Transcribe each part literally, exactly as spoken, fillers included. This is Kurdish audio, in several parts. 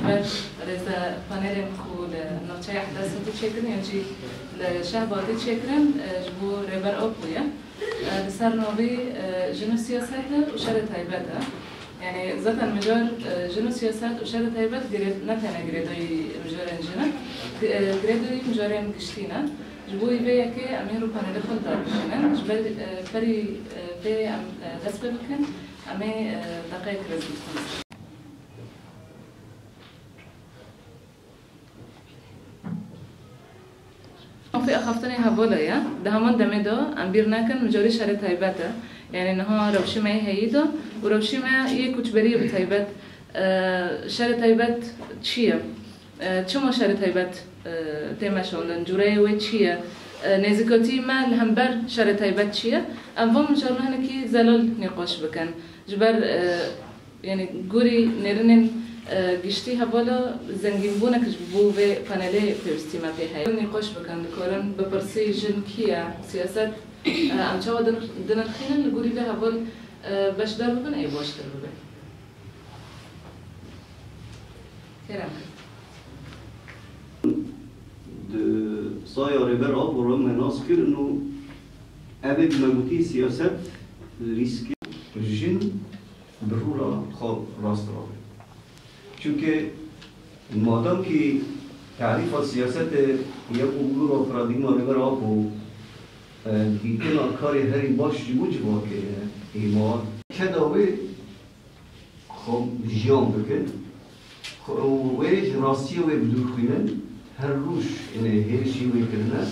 Rêze panelên ku li navçeya Ehdesê tê çêkirin yan jî li Şehbatê çêkirin, e, ji bo Rêber Apo ye. E, li ser navê, e, Jin û Siyaset û Şerê Taybet e. Yani zaten mijar, e, Jin û Siyaset û Şerê Taybet girê-, ne tene girêdayî mijarên jin e, gi-, e, girêdayî mijarên giştî ne. Ji bo vê yekê em ê rûpanelê xwe li dar bişînin. Ji ber, e, berî, e, vê em, e, dest pê bikin, em ê, e, deqeyek rêz bikin. Mafê axaftinê hevala ye. Di heman demê de em bîr nekin, mijarê Şerê Taybet e. Yani niha rewşê me yê heyî de û rewşê me yê koçberiyê bi taybet, e, Şerê Taybet çi ye? E, çima Şerê Taybet, e, tê meşandin? Cûreyê wê çi ye? E, nêzîkatî me li hember Şerê Taybet çi ye? Em van mijarna hinekî zelal nîqaş bikin. Ji ber, e, yani gorî nêrînên, e, giştî hevala zengînbûnek ji bo vê panelê pêwîstî me pê heye. Nîqaş bikin, dikarin bipirsî jin kî ye, siyaset, e, em çawa din-, dinirxînin, li gorî vê heval, e, beşdar bibin, ê baştir bibe. Kerem. Di saya Rêber Apo re me nas kirin û ev ê me gotî siyaset rîskê. Jin bi rû re xwe rast rabe. Çunke madem ki tarîfa siyasetê ye û wilo paradîgma Rêber Apo, e, dîtina karê herî baş ji bo civakê ye, ê ma keda wê xwe jiyan bikin, xwe û wê ji rastiyê wê bi dûr xwînin, her roj, yani, hêrişî wê kirine,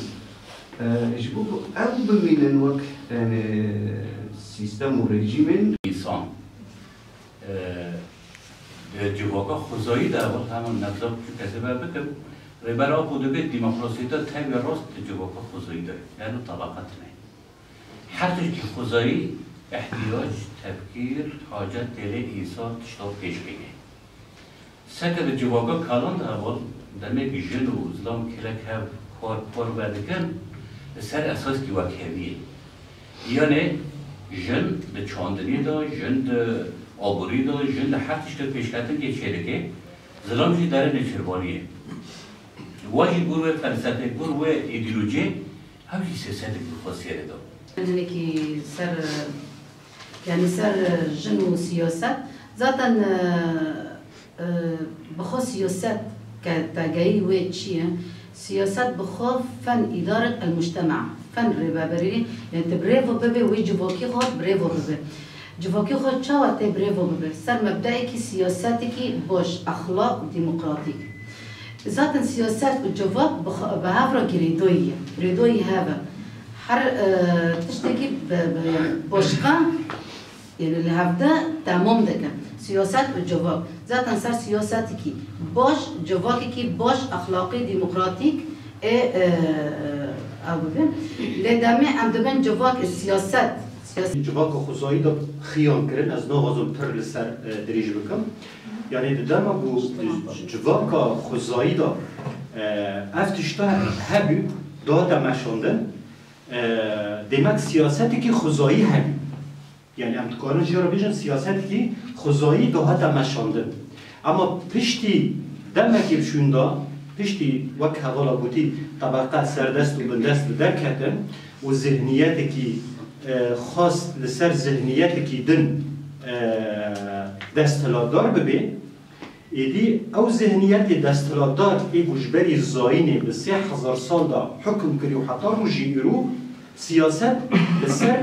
e, ji bo ku ew bimînin wek, yani, sîstem û rejîmên. Însan, e, di civaka xwezayî de, wek heman nebza biçûk ez ê ve bikim, Rêber Apo dibê demokrasiyete tevî rast di civaka xwezayî de, yani, tebeqe tune. Her tiştî xwezayî, ihtiyac, tefkîr, hacet têlê însan tişta pêş bêne. Seke di civaka kalan de heval, demê ku jin û zilam kêlek hev kar, kar vedikin, li ser esas ki wekheviyê. Yanê jin di çandiniyê de, jin di aborî de, jin di her tiştê pêşketinkê çêdike, zilam jî derê nêçirvaniyê. Wa jî gor wê felsefê, gor wê îdeolojiyê, Ew jî siyasetek bi xwe sêre da. Hinekî ser, yani ser jin û siyaset, zaten, e, e, bi xwe siyaset ke tegeyî wê çi ye? Siyaset bi xwe fen îdaret el mujtema, fen rêvebirî, yani tu bi rêve bibe wê civakî xwe bi rêve bibe. Civakî xwe çawa tê bi rêve bibe? Ser mebdeyekî siyasetekî baş, exlaq, demokratîk. Zaten siyaset û civak bi xwe, bi hev re girêdayî ye. Girêdayî hev e. Her, e, tiştekî bi, bi başqa, yani li hevde temam dike. Siyaset û civak. Zaten ser siyasetekî baş, civakekî baş, exlaqî, demokratîk ê, e, ew bibe. Lê demê em dibin civak, siyaset, siyaset. Civaka xwezayî de xiyan kirin, ez naxwazim pir li ser, e, dirêj bikim. Yani di dema ku civaka xwezayî de, e, ev tişta hebû, dihate meşandin, e, demek siyasetekî xwezayî hebû. Yani em dikarin jê re bêjin siyasetekî xwezayî dihate meşandin. Ema piştî demekê bi şûnda, piştî wek hevala gotî tebeqe serdest û bindest bi derketin û zihniyetekî, e, xwest li ser zihniyetekî din, e, desthilatdar bibe, êdî ew zihniyetê desthilatdar ê ku ji berî zayînê bi sê hezar sal de hukm kirî û heta rojî îro siyaset li ser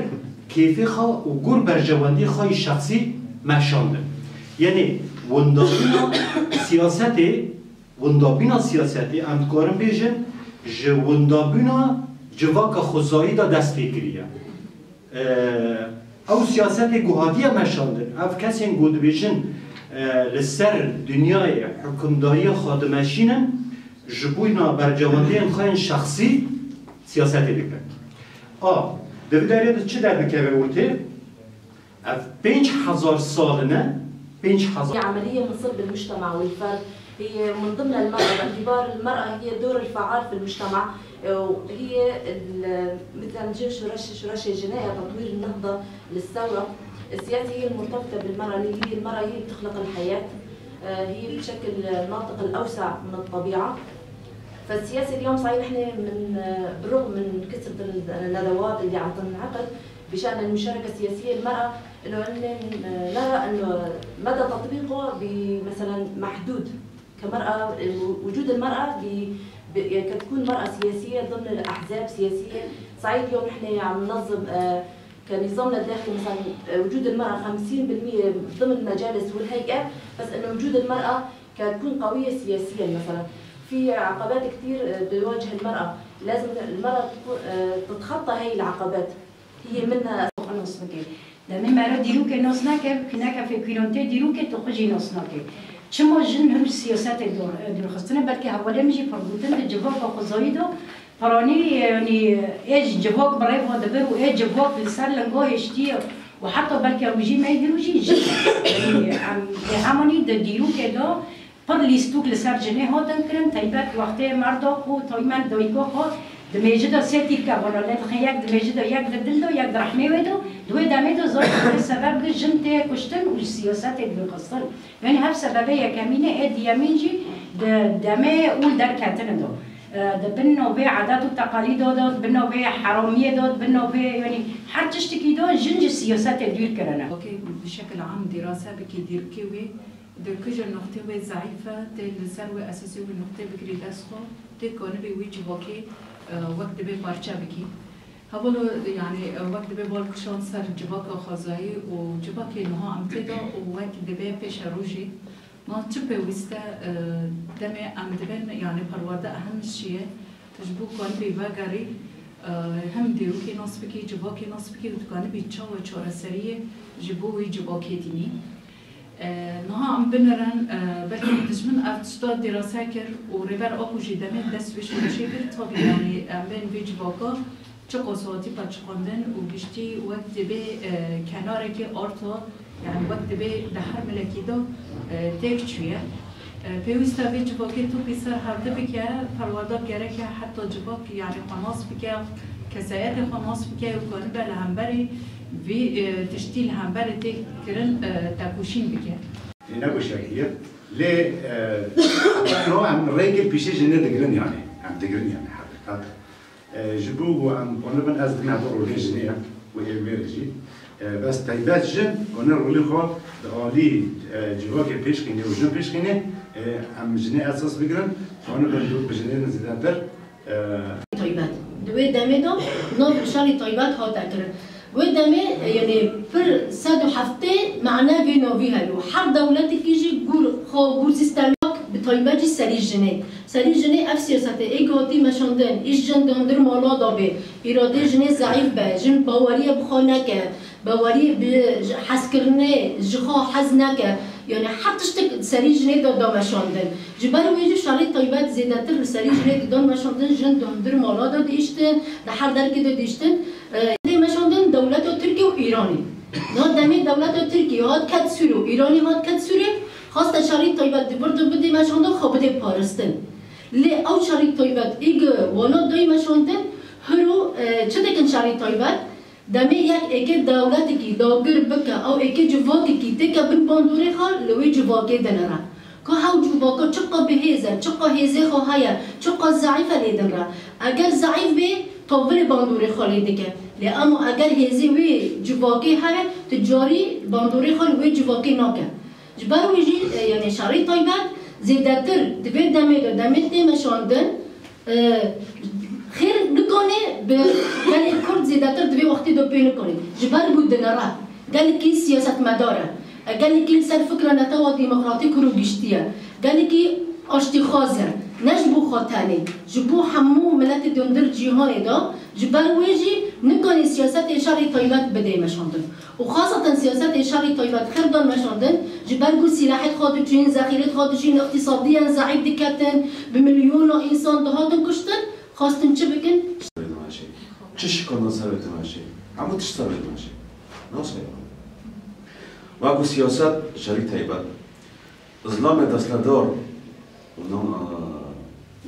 kêfê xwe û gor berjewendiyê xwe yî şexsî meşandin. Yanî windabûna siyasetê, windabûna siyasetê em dikarin bêjin ji windabûna civaka xwezayî de dest pê kiriye. Ew siyasetê ku hatiye meşandin, ev kesên ku dibêjin, e, li ser dinyayê hukimdariya xwe dimeşînin, ji bûyna bercewendiyên xwe yên şexsî siyasetê dikin. A, di vî derê de çi derdikeve ortê? Ev pênc hezar sal in e, pênc hezar. عملية من صلب المجتمع والفرد، هي منضمة للمرأة، باعتبار المرأة هي دور الفعال في المجتمع، وهي ال-، مثل ما نجي شرش-، شرشة جناية تطوير النهضة للثورة. السياسة هي المرتبطة بالمرأة، اللي هي المرأة هي بتخلق الحياة. آه، هي بشكل ناطق الأوسع من الطبيعة. فالسياسة اليوم صحيح نحن من، آه، بالرغم من كثرة الندوات اللي عم تنعقد بشأن المشاركة السياسية للمرأة، إنه هن، آه، نرى إنه مدى تطبيقه بمثلًا محدود. كمرأة، وجود المرأة ب-، ب-، يعني كتكون مرأة سياسية ضمن الأحزاب السياسية. صحيح اليوم نحن عم ننظم، آه، كنظامنا الداخلي مثلًا، آه، وجود المرأة خمسين بالمية ضمن المجالس والهيئات، بس إنه وجود المرأة كتكون قوية سياسيًا مثلًا. في عقبات كتير، آه، بواجه المرأة، لازم المرأة تكون، آه، تتخطى هاي العقبات. هي منها Xwe nas bike. Demê mere dîrokê nas nake, neke fêkîrontê dîrokê tu xwe jî nas nake. Çima jin him siyasetê dor-, dûrxistine, belkî hevalê min jî pirgotin di civaka xwezayî de piranî, yanî ê ji civak bi rêva dibir û ê civak li ser linga hêştiye û heta belkî rojî me yê dîrok jî jin e. Yanî em ê hemanî di dîrokê de Pir lîstik li ser jinê hatin kirin, taybet wextê merda ku taybet dayika xwe dimêji de sê tîrke vana lê dixin, yek dimêji de, yek di dil de, yek di rehmê wê de, di wê demê de zor dibê sebeb bi jin tê kuştin û ji siyasetê dibê xistin. Yanî hev sebebê yekemîn e, ê diyemîn jî di demê û derketine de. E, di bin navê edet û teqalîda de, di bin navê heramiyê de, di bin navê, yanî her tiştekî de jin ji siyasetê dûr kirine. Wekî bi şekil am dîrase bikî dîrokê wê, Di ku ji noqtê wê zeîf e, tê li ser wê esasî wê noqtê bigirî dest xwe, tê kanibî wî civakê, e, wek dibê parçe bikî. Hevalo, yanî, e, wek dibê bal kişand ser civaka xwezayî û civakê niha em tê de û wek dibê pêşerojê. Ma çi pêwîst e, e, demê em dibin, yanî, perwerde ehem ji ye. Tu ji bo kanibî vegerî, e, hem dîrokê nas bikî, civakê nas bikî û tu kanibî çawa çareseriyê ji bo wî civakê tînî. E, niha em binirin, e, belkî dijmin ev tişta dîrase kir û Rêber Apo jî demê dest wê şoreşê kir, tabî, yanî, em bên vê civaka çiqas hatî paçiqandin û giştî wek dibê, e, kenarekê arta, yanî wek dibê di her milekî de, e, têk çûye. E, pêwîst e vê civakê topî ser hevdi bike, perwerde gereke heta civak, yanî xwe nas bike, kesayetê xwe nas bike û kanibe li hemberî vî, e, tiştî li hemberî tê kirin, e, tekoşîn bike. Lê ne goşekî ye. Lê, e, no em rêkê pîşê jinê digirin yanî. Em digirin yanî heqîqet. E, ji bo ku em konibin ez dime bi rolê jinê ye û ê wê re jî. E, bes taybet jin kone rolê xwe di alî, e, civakê pêşxînê û jin pêşxînê, e, em jinê esas bigirin, konibin bi jinê zêdetir, e, Taybet. Di wê demê de nav şerî taybet hate kirin. Wê demê, e, yanî pir sed û heftê mane vê navî heye û her dewletekî jî gûr xwe, gûr sîstemê bi taybet jî serî jinê. Serî jinê ev siyasetê ê ku hatî meşandin, îş jin di hundir mala de bê, îradeyê jinê zeîf be, jin baweriyê bi xwe neke, baweriyê bi hezkirinê ji xwe hez neke. Yanî her tiştek serî jinê de da meşandin. Ji ber wê jî şerê taybet zêdetir li serî jinê didan meşandin, jin di hundir mala de diiştin, di her derkê de diiştin. E, dê meşandin dewleta Tirkî û Îranê. Niha demê dewleta Tirkî hat ket Sûrê û Îranê hat ket Sûrê, xwaste şerî taybet di vir de bidê meşandin xwe bidê paristin. Lê ew şerî taybet ê gi wana dayî meşandin, hiro, e, çi dikin şerî taybet? Demê yek êkê dewletekî dagir bike, ew êkê civakekî têke bin bandorê xwe li wê civakê dinire. Ka hew civaka çiqa bihêz e, çiqa hêzê xwe heye, çiqa zeîf e lê dinre. Eger zeîf bê, tavirê bandorê xwe lê dike. Lê ema eger hêzê wê civakê heye, tu carî bandorê xwe li wê civakê nake. Ji ber wê jî, e, yanî şerê taybet zêdetir di vê demê de demê tê meşandin, e, xêr nikanê bi gelê Kurd zêdetir di vê wextê de pê nikanê. Ji ber ku dinere, gelekî siyasetmedar e. E, gelekî li ser fikra netewa demokratîk hiro giştiye. Gelekî aştîxwaz e. Ne ji bo xwe tenê, ji bo hemû miletê di hundir cîhanê de, ji ber wê jî nikanê siyasetê şerê taybet bidê meşandin. Û xaseten siyasetê şerî taybet xêr dan meşandin, ji ber ku sîlehêt xwe diçûn, zexîrêt xwe diçûn, îqtîsadiyen zeîf diketin, bi milyona însan dihatin kuştin, xwestin çi bikin? Çi şikandin ser wê temaşê? Hemû tişt ser wê temaşê. Nasıl yapalım? Wek ku siyaset şerî taybet. Îslamê destedar û nam,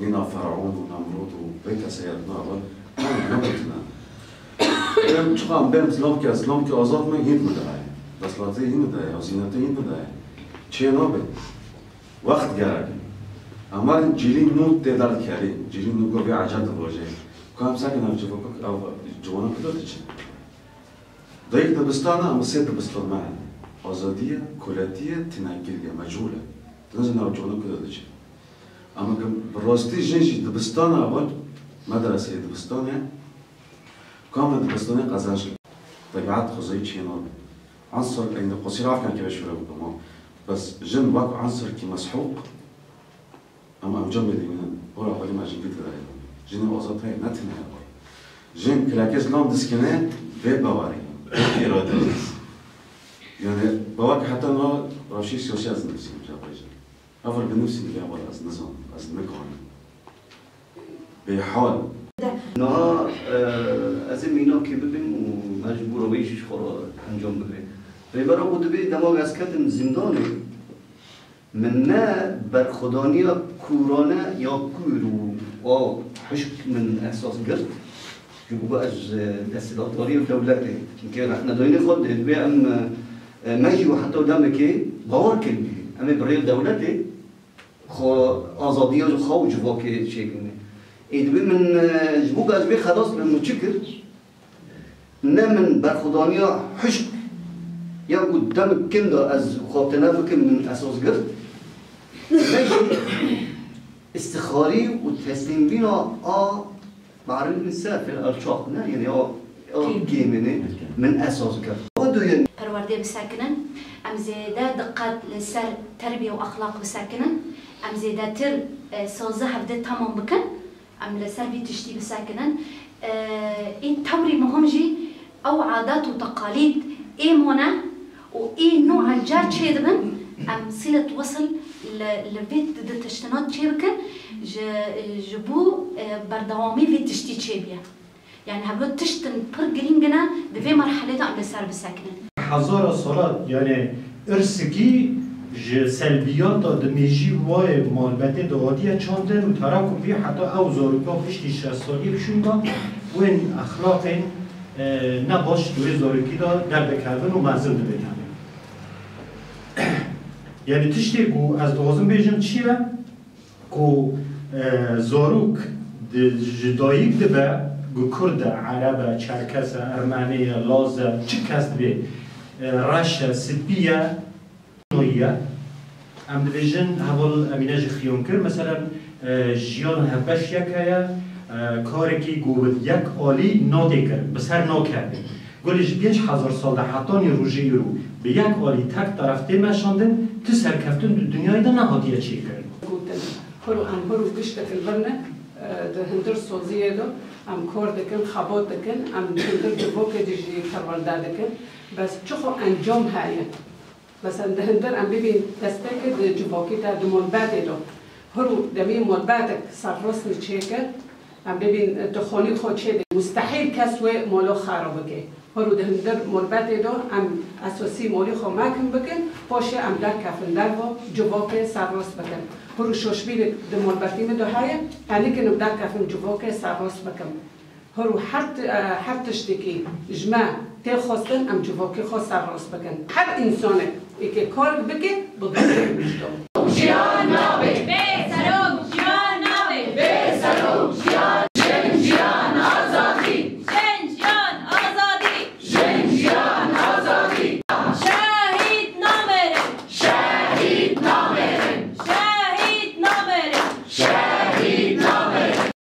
e, nîna Feraun û Nemrûd û vê kesê ya din, ne, ne, ne. Em çiqa em bên Îslam ke, Îslam ke azad me, hîn bide ye. Desthilatê hîn bide ye, ya zînetê hîn bide ye. Çê nabe. Wext gerek e. Ama cîlî nû tê derdikerî, cîlî nû go vê ecel dibojê. Ku em sekin ev civaka, ev ciwana ku de diçin. Dayik dibistana, em sê dibistan me hene. Azadî ye, koletî ye, tinekil ye, mecûl e. Tu nizanî ev ciwana ku de diçin. Ama ku bi rastî jin jî dibistana evan, medreseyê dibistanê, Kamê dibistanê qezenç kir. Tebiat xwezayî çê nabe. Ansar, ên qusîr afkan ke şûre bikim, ha. Bes jin wek ansarkî meshûq, em encamê dibînin. Ora xwedî me jin gît didayê. Jinê azad heye, ne tune heye. Jin kilekê zilam diskine, vê bawerî, vê îrade. Yani, bawer ke heta niha rewşê siyasî ez nivîsînim, cevabê jin. Ev binivîsî, ya wele ez nizanim, ez nikarim. Bêhal. Niha, e, ez ê mînakê bibim û mecbûr e wê jî ji xwe re encam bibe. Rêber Apo dibê dema ez ketim zîndanê, min ne berxwedaniya kûrane ya kûr û a hişk min esas girt. Ji bo ez, e, desthilatdarî û dewletê, çimkî rexnedayînê xwe dê divê em, e, me jî û heta demekê bawer kiribî. Em ê bi rêya dewletê xwe azadiya xwe û civakê çêbîne. Ê divê min, e, ji bo ez vê xelas bim û çi kir? Ne min berxwedaniya hişk ya ku demik kin de ez xwe tune bikim min esas girt. Ne jî îstixarî û teslîmbîna a Barin sefil alçak ne, yani o, o kêmini min esas kir. O duyin. Perwerdê bisekinin, em zêde diqet li ser terbiye û exlaq bisekinin, em zêdetir, e, sazde hevdeh tamam bikin, em li ser vî tiştî bisekinin. E, ê tewrî muhim jî ew adet û teqalîd ê mane û ê nû car çêdibin, em sîlet wesil li, li vê di tiştine çêbikin, ji, ji bo, e, berdewamî vê tiştî çêbiye. Yani heblo tiştin pir girîng ne, di vê merhelê de em li ser bisekinin. Hezara salat, yani irsikî ji selbiyata di mêjî wayê malbetê de hatiye çandin û tera ku pê heta ew zaroka piştî şeş saliyê şûnda wên exlaqên, e, ne baş di wê zarokî de derdikevin û mezin dibin yani. Yani tiştê ku ez dixwazim bêjim çi ye? Ku, e, zarok di, ji dayik dibe, ku Kurd e, Ereb e, Çerkes e, Ermenî ye, Laz e, çi kes dibê, e, reş e, spî ye, nayî ye. Em dibêjin, heval Emîne jî xiyon kir, meselen, e, jiyan hevbeş yek heye, e, karekî ku bi yek alî natê kirin, bi ser nakeve. Gulê ji pênc hezar sal de hetanî rojê îro bi yek alî tek teref tê meşandin, tu serkeftin di dinyayê de nehatiye çêkirin. Gotin, hiro em hiro giştek li vir ne, e, di hundir saziyê de em kar dikin, xebat dikin, em hundir civakê de jî perwerde dikin. Bes çi xwe encam heye? Mesela di hundir em bibîn destpêkê di civakî de, di malbatê de. Hiro demê malbatek serrasmî çêkir, em bibîn, e, tu xanî xwe çêdî. Mustehîl kes wê mala xera bike. Hiro di hundir malbatê de em esasî malî xwe mekin bikin, paşê em derkefin derva, civakê serrast bikin. Hiro şoşbînek di malbatî min de heye, ez nikinim derkefim civakê serrast bikim. Hiro her ti-, e, her tiştekî ji me tê xwestin, em civakê xwe serrast bikin. Her însanek êkê karek bike, bi destê min ji do.